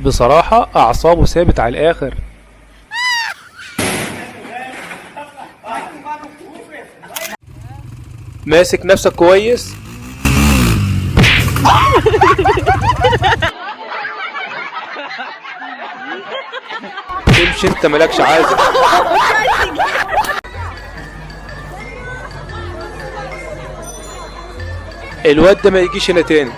بصراحة أعصابه ثابت على الآخر. ماسك نفسك كويس. امشي انت مالكش عازة. الواد ده ما يجيش هنا تاني.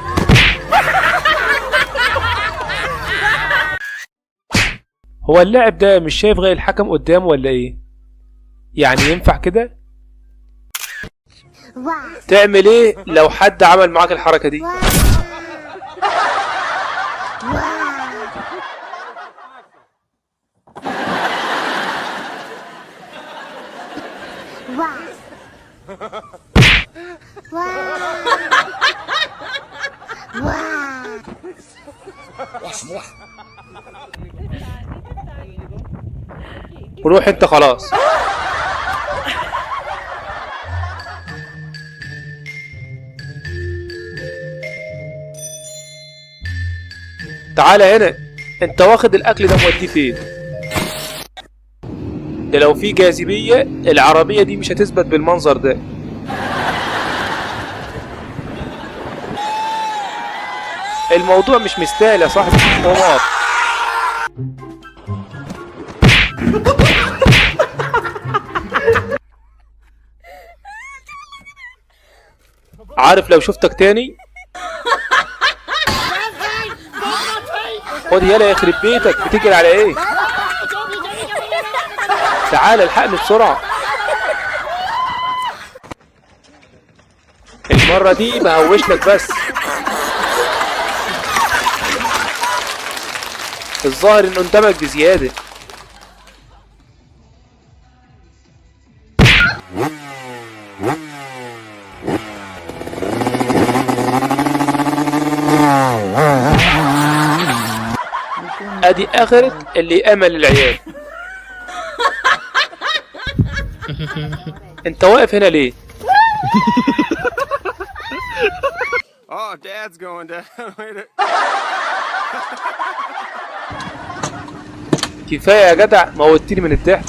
هو اللاعب ده مش شايف غير الحكم قدامه ولا ايه؟ يعني ينفع كده؟ تعمل ايه لو حد عمل معاك الحركة دي؟ روح انت خلاص. تعالى هنا، انت واخد الاكل ده موديه فين؟ ده لو في جاذبية العربية دي مش هتثبت بالمنظر ده. الموضوع مش مستاهل يا صاحبي. قوم اقف. عارف لو شفتك تاني خد يلا يخرب بيتك، بتجري على ايه؟ تعال الحقني بسرعة. المرة دي بهوش لك بس. الظاهر انه اندمج بزيادة. ادي اخرة اللي امل العيال. انت واقف هنا ليه؟ Oh, Dad's going down. Wait. كفاية يا جدع، موتني من الضحك.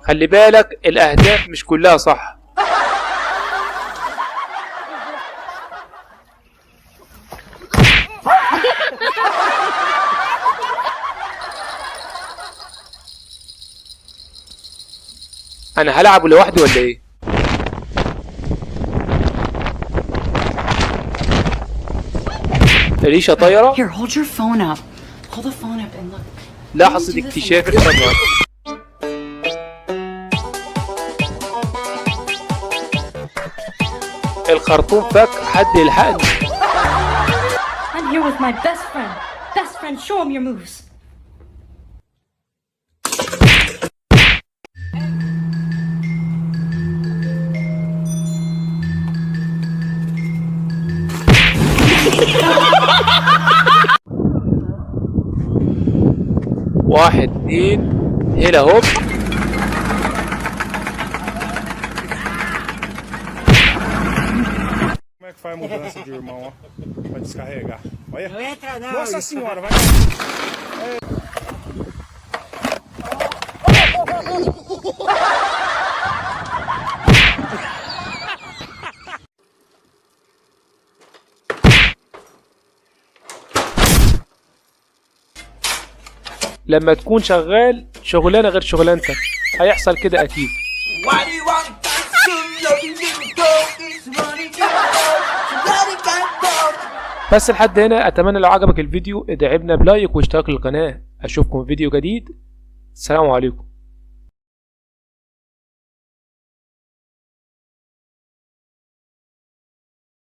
خلي بالك الأهداف مش كلها صح. أنا هلعب لوحدي ولا إيه؟ ريشة طايرة. Here, hold your phone up. Hold the phone up and look. لحظة اكتشاف الفجر. الخرطوم فك، حد يلحقني. I'm here with my best friend. Best friend, show him your moves. واحد اتنين هلا هوب. Como é que faz a mudança de irmão, ó? Pra descarregar. Olha. Não entra não. Nossa senhora, vai. لما تكون شغال شغلانة غير شغلانتك هيحصل كده أكيد. بس لحد هنا، أتمنى لو عجبك الفيديو ادعمنا بلايك واشتراك للقناة. أشوفكم في فيديو جديد. السلام عليكم.